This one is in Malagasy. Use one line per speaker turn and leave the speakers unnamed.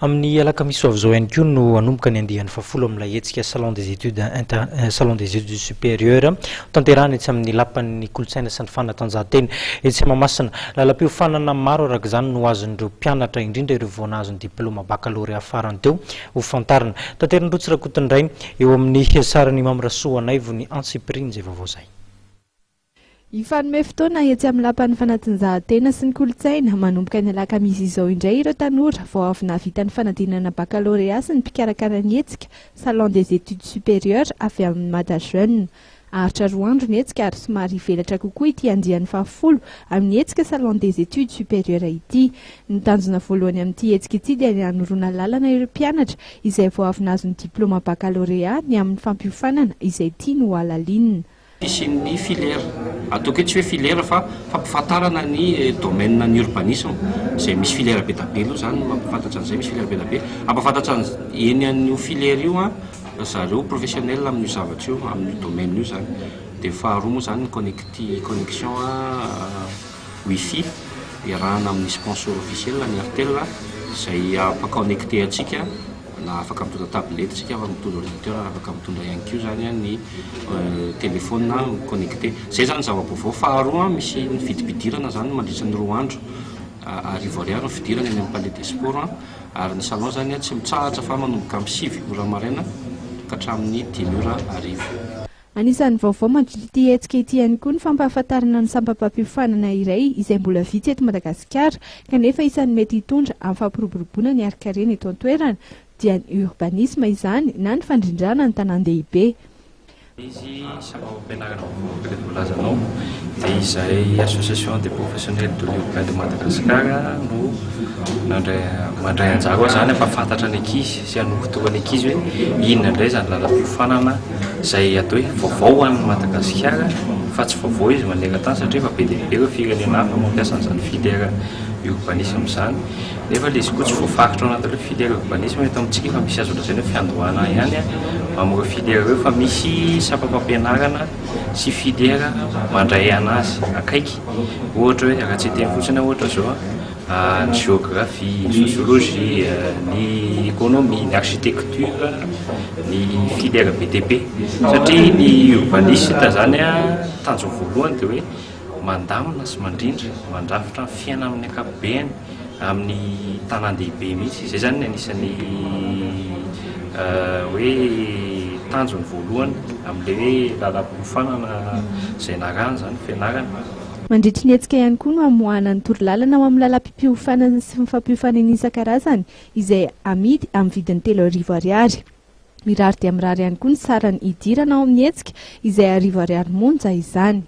Amin'ny alakamisy ho avy izao ihany koa no hanomboka ny andiany fahafolo amin'ilay hetsika Salon des études inter Salon des études supérieures hotanterahina etsy amin'ny Lapan'ny kolontsaina sy ny fanatanjahantena etsy Mahamasina. Lalam-piofanana maro araka izany no azon'ireo mpianatra, indrindra ireo vao nahazo ny diplaoma bakalorea farany teo, ho fantarina. Taterin'i Rotsy Rakotondrainy eo amin'ny sarin'i Mamy Rasoanaivo ny antsipiriany izay vaovao izay.
Hifanome fotoana etsy amin'ny Lapan'ny fanatanjahantena sy ny kolontsaina manomboka ny alakamisy izao indray ireo tanora vao avy nahavita ny fanadinana bakalorea sy ny mpikarakara ny hetsika Salon des études supérieures avy amin'ny Mada Jeune. Haharitra roa andro ny hetsika ary somary hivelatra kokoa ity andiany fahafolo amin'ny hetsika Salon des études supérieures ity. Ny tanjona voalohany amin'ity hetsika ity dia ny hanoroana lalana ireo mpianatra izay vao avy nahazo ny diplaoma bakalorea ny amin'ny fampiofanana izay tiany ho halalinina.
Fisian'ny filière, ataoko hoe tsy hoe filière fa fampifantarana ny domaine ny urbanisme izay misy filière be da be aloha izany mampahafantatra an'izay, misy filière be da be, hampahafantatra eny an'io filière io an zareo professionnel amin'io zavatra io, amin'io domaine io izany. Dia faharoa moa izany ny connecti- connexion wifi iarahana amin'ny sponsor officiel ny Airtel izay hampa-connecter antsika. Na afaka mitondra tablette isika, afaka mitondra ordinateur, ary afaka mitondra ihany koa izany ny téléphone mi-connecté. Izay izany ny zava-baovao. Faharoa, misy ny vidim-pidirana izany mandritra ny roa andro, 1000 ariary ny fidirana eny amin'ny Palais des Sports, ary ny salon izany tsy mitsahatra fa manomboka amin'ny 9 ora maraina ka hatramin'ny 5 ora hariva.
Anisan'ny vaovao mandritra ity hetsika ity ihany koa ny fampahafantarana ny sampam-pampiofanana iray izay mbola vitsy eto Madagasikara kanefa isan'ny mety hitondra amin'ny fampiroboroboana ny harin-karena eto an-toerana dia ny urbanisme izany na ny fandrindrana ny tanàn-dehibe.
Izy sampam-pampianarana vaovao araka ilay voalazanao dia izay Association des professionnels de l'urbain de Madagascar no nandray mandray anjara ao izany hampahafantatra ny ankizy sy hanorotoro ny ankizy hoe inona indray izany lalam-piofanana izay atao hoe vaovao ho an'i Madagasikara fa tsy vaovao izy maneran-tany satria efa be dia be ireo firenena hafa mampiasa an'izany filière urbanisme izany nefa ilay izy koa tsy voafaritra ao anatin'ilay filière urbanisme eto amintsika efa misy azo lazaina hoe fiandohana ihany amin'ireo filière ireo fa misy sampam-pampianarana sy filière mandray anazy akaiky ohatra hoe raha tsy hiteny fotsiny aho ohatra izao ny géographie, ny sociologie, ny économie, ny architecture, ny filière BTP. Satria ny urbaniste zany tanjony voalohany dia hoe mandamina sy mandrindra, mandrafitra ny fiainana amin'ny ankapobeny amin'ny tanàn-dehibe mihitsy. Izay zany ny anisan'ny hoe tanjony voalohany amin'ilay hoe lalam-piofanana izay narahana izany fianarana.
Mandritry ny hetsika ihany koa no hamoahana ny torolalana ho amin'ny lalam-piofanana sy ny fampiofanana isan-karazany izay amidy amin'ny vidiny 3000 ariary. Mirary dia mirary ihany koa ny sarany hidirana ao amin'ny hetsika izay 1000 ariary monja izany.